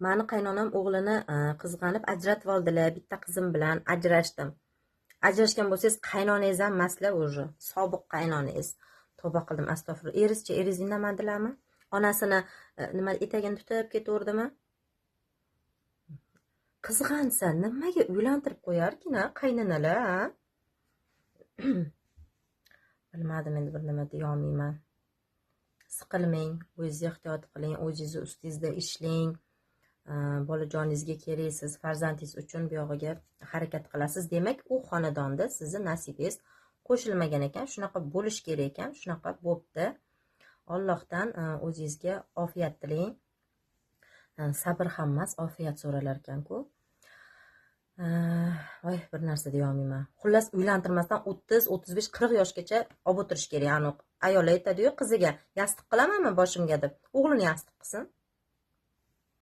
Mani qaynonam o'g'lini qizg'anib ajratib oldilar, bitta qizim bilan ajrashdim. Ajrashgan bo'lsangiz, qaynonangiz ham emaslar уже, sobiq qaynonangiz. Tavba qildim, astag'firullah. Erizchi, eringiz indamadilarmi? Onasini nima, etagini tutib ketaverdimi? Qizg'ansa nimaga uylantirib qo'yarkin, a, qaynanalar, a? Bilmadim, endi bir nima deyolmayman. Siqilmang, o'zingizni ehtiyot qiling, o'zingizni ustingizda ishlang. Bolajoningizga keraksiz, farzandingiz uchun bu yog'iga harakat qilasiz. Demak, u xonadonda sizni nasibingiz qo'shilmagan ekan, shunaqa bo'lishi kerak ekan, shunaqa bo'pti. Allohdan o'zingizga ofiyat tilang. Sabr ham emas, ofiyat so'ralar ekan-ku. Voy, bir narsa deyolmayman. Xullas, uylantirmasdan 30, 35, 40 yoshgacha olib o'tirish kerak. Aniq ayol aytadi-yu qiziga, yostiq qilamanmi boshimga deb. O'g'lini yostiq qilsin.